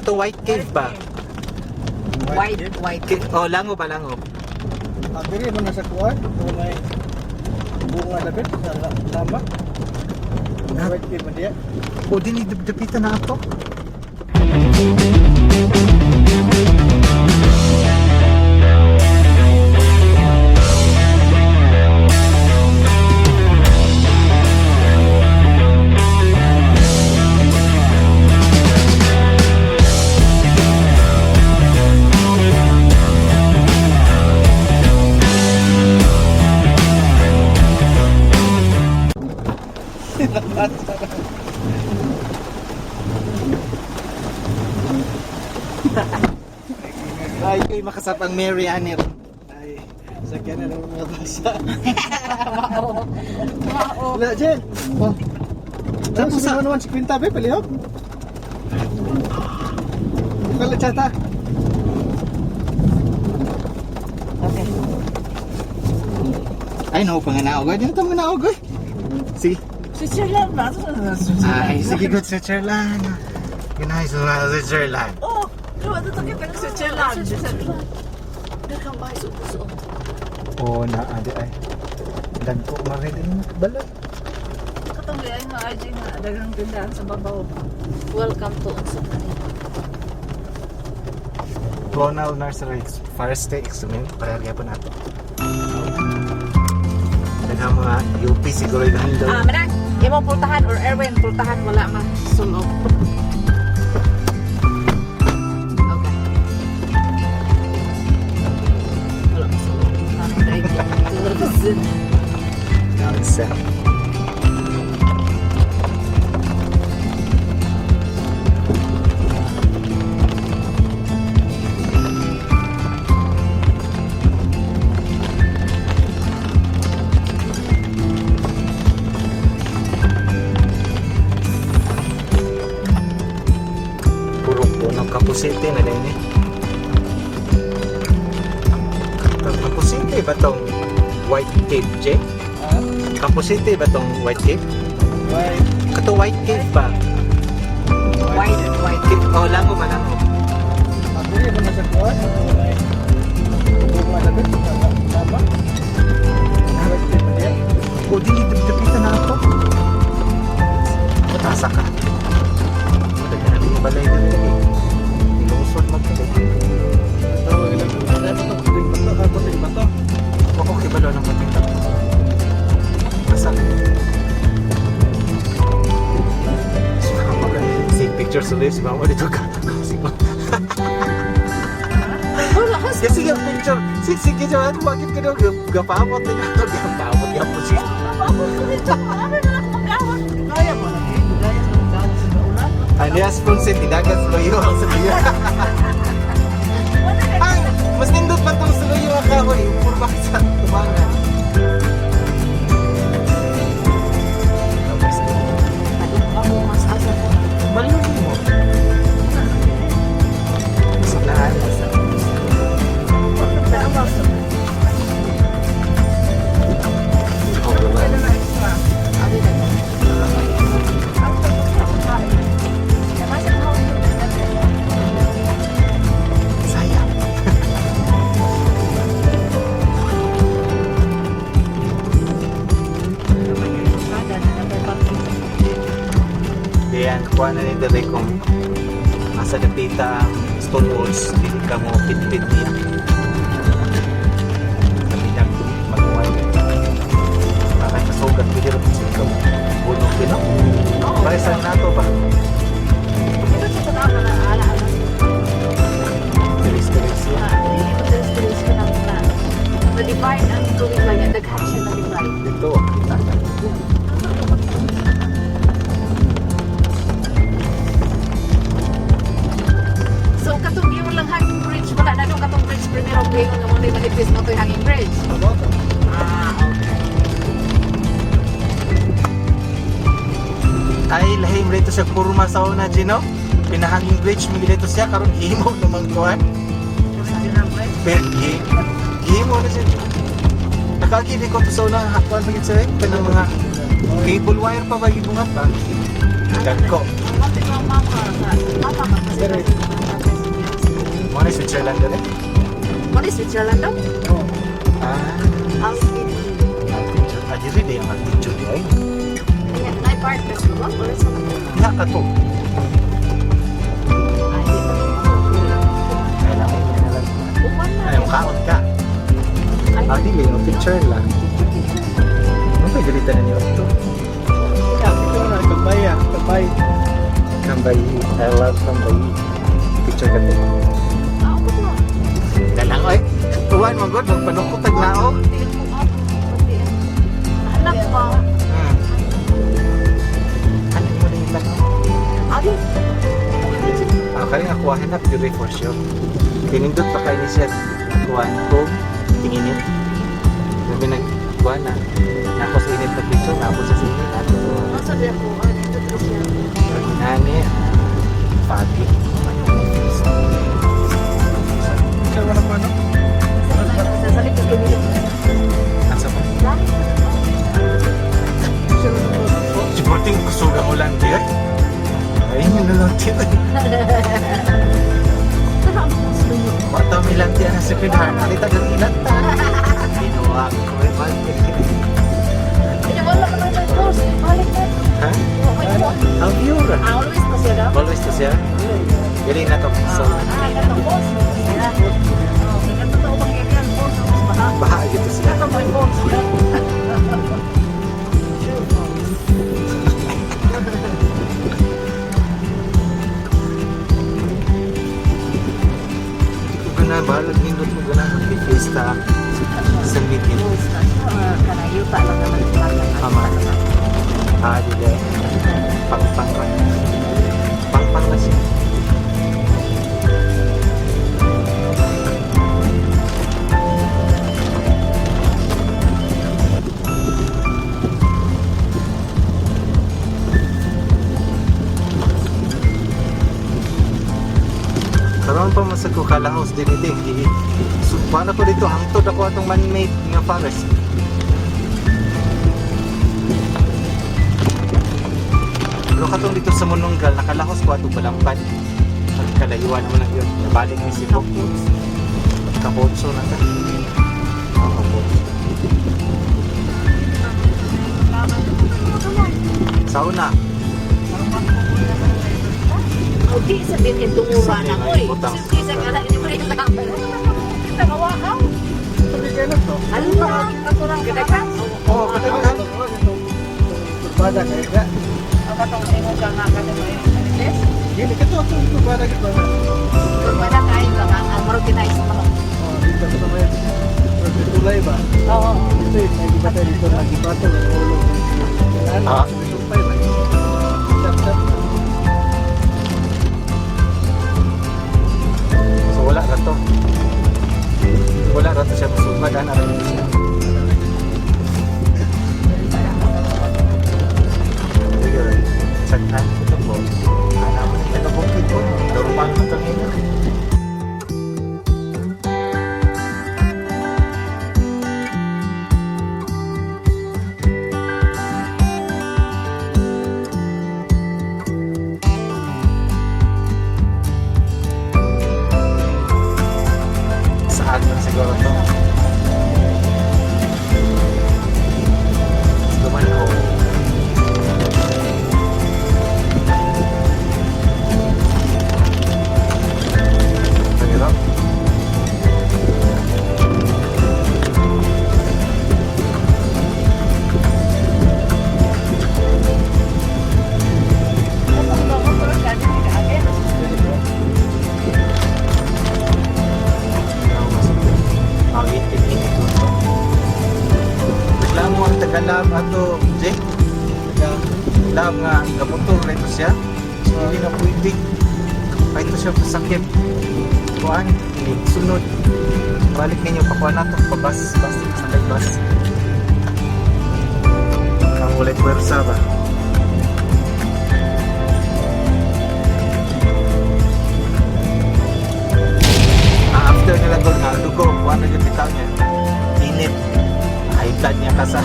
Kato White Cave ba? White, white. Oh, lango ba lango? Ah, diri man na sa kuwan. Ito may bunga dapit sa lama. White cave man diya. O dili dapitan na ato. Ay, kay makasap ang Mary Ann ron. Ay, sakyan na ng mga basa. Mao. Mao. Wala, Jen. Oh. Tapos Tapos sa naman si Quinta be, palihog. Kala chata. Okay. Ay, no, panganaog. Ay, dito manaog, oy. Sige. Switzerland ba? Ay, sige, good Switzerland. Ganahay sa mga Switzerland. Oh, pero ano to kita Switzerland? Switzerland. Daghang bahay sa puso. Oo, na, adi, ay. Dagko, marinig balay. Katong ay nga RJ nga daghang tindahan sa babaw. Welcome to Unsa Kani. Clonal Nursery Forestry Experiment. Pareha po nato. Daghang mga UP siguro yung handle. Ah, manang imong pultahan or Erwin pultahan wala ma sulog. Okay. Wala ma sulog. Ano dahil television. Nonsense. Puro puno kapusite na din eh. Kapusite ba tong White Cave, Jay? Ah, Kapusite ba tong White Cave? white. Kato White Cave ba? White, white. Cave, oh, lango ba lango? Ah, diri man na sa kuwan. Ito may bunga dapit sa lama. White cave man diya. O dili dapitan na ato. Matasa ka. Dagan ang balay dito eh. Ilusod magkali. Tawag lang. Dapat ito, puting bato. Ah, puting bato. Ako kibalo ng puting bato. Asa? Si mama ka. Sige picture sa lips. Mama dito ka. Sige. Wala ka Kasi yung picture. Sige, sige, sige. Bakit ka daw? Gapamot na ka. Gapamot. Gapamot. Sige. Ako dito. Ano na ako mag-awat? Kaya mo na eh. Kaya sa mga sa ulan. Alias Ponce, tinagas loyo ang saluyo. Ay, mas nindot pa tong saluyo ang kahoy. Purba sa tumangan. Ako mas asa ko. Malulo mo. Sablaan. Sayang. Diyan, kuha na ni Dere kung asa dapita ang stone walls, dili ka mo pit-pit niya. Kami magkuhay. Bakit kasugat, pwede rin sa ikaw. Bunok din, no? Para sa nato ba? Tiris-tiris yan. Na-divide ang tubig lang yan. Daghan siya na-divide. Dito, kita ka. So katong yung lang hanging bridge, wala na nung katong bridge primero ngayon nga mo na manipis mo to'y hanging bridge. Bato. Ah, okay. Ay, lahim rito sa kurma sa una, Gino. Pinahanging bridge, migilito siya, karon himo namang kuhan. Pero, himo na siya. Nakagili ko to sa unang hakuan pagit sa kanang mga cable wire pa ba gibungat ba? Dagko. Mama, mama, mama, kasi Pero, Switzerland dere? What is Switzerland daw? Oh. Ah, Altitude. altitude. Ah, diri di ang altitude di ay. Yeah, na park na ba? Wala sa mga. Diha ka to. Ay, di pa. Ay lang, ay lang. Uwan na. Ay, makaon ka. Ay, Ah, dili, no picture lang. picture, picture. Ano ba galitan na niyo ito? Ito na, tambay ah, tambay. Kambayi. I love Kambayi. Picture ka to. Ah, ako na. Dalang oy. Uwan mo god, magpanukot tag naog. Anak pa. Ano mo na yung lang? Abi. Ah, kaya ako hanap yun for sure. Tinindot pa kayo ni Sir. Kuhan ko, tinginit. Sabi nag, kuhan na. Nako sa init na picture, nako sa init. Ato. Ang sabi ako, ah, dito to siya. Nani, Fabi. Picture mo na po, no? Sa likod ko dito. Asa pa? Picture mo na po. Supporting kusog ang ulan di ay. Ay, yun na lang tiyo. Mata may lanti ang sa pinhan. Alita ng ilan ta. Ginawa ko eh. Balik. Ay, wala ka na post. Balik na. Ha? Okay po. Ang view ra. Ah, always pa siya daw. Always to siya. Dili na to. So, Ah, katong post. Oh, katong bang ganyan post mas baha. baha gitu siya. Katong may post. Hindi ko gana, bahalag nindot mo gana mag-fiesta sa meeting. Post na siya. Kanang yuta lang naman. Tama. Ah, dili. Pangpang ra. Pangpang na siya. Karon pa man sa ko kalahos din iti. So, paano ko dito hangtod ako atong man-made nga forest. Pero katong dito sa Mununggal, nakalahos ko atong balampan. Pagkalayuan mo lang yun. Nabalik ni si Bok. Kapotso na ta. Oo, kapotso. Sauna. Okay, sabihin itungura na ko eh. Butang. Sige, sa kala, hindi mo rin laban. Kita kawakaw. Sabi kayo na to. Ala, katurang ka. Oo, kataghan. Turbada kayo ka. Ang katong ingon ka nga ka mo yung Marites. Gini ka to, itong turbada ka to. Wala kain ka nga, ang marog kinais mo. Oh, dito sa may tulay ba? Oo. Dito eh, may iba tayo dito, nagibato, ng ulo. Ano, Ah. sumpay ba? Tap, tap. So wala ra to. Wala ra to siya masugad ana ra to siya. Ayun. Sagtan ko to po. Ana mo na bukid po. Normal ko to ngayon. Saan lang siguro to? Duman ko. Pwede ba? Ang init-init ko. Reklamo ang tagalab ato, Jake. Tagalab nga gamotor rito siya. So, hindi na pwede. Kahit to siya pasakit. Kuan, hindi sunod. Balik ninyo, pakuha na ito. Pabas, bas, sakay bas. Ang walay puwersa ba? Ah, after nila doon nga, dugo, kuha na yung bitaw niya. Init. High blood niya ka sa,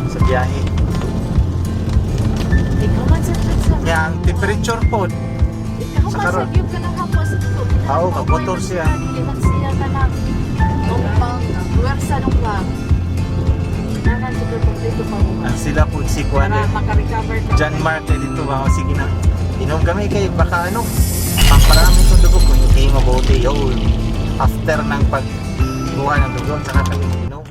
sa biyahe. Ikaw man sa sa. Kaya ang temperature po, Ikaw Sa man sa karon. gyud ka nang hapos sa Oo, magmotor siya. Hindi man siya kanang tumpang puwersa nung ba. Nanan super kompleto pa mo. Ang sila po si kuan Para eh. makarecover ka. John Mark eh, dito ba? Sige na. Inom kami kay baka ano, pamparami itong dugo kung hindi mabuti yun. After ng pagkuha ng dugo, saka kami inom.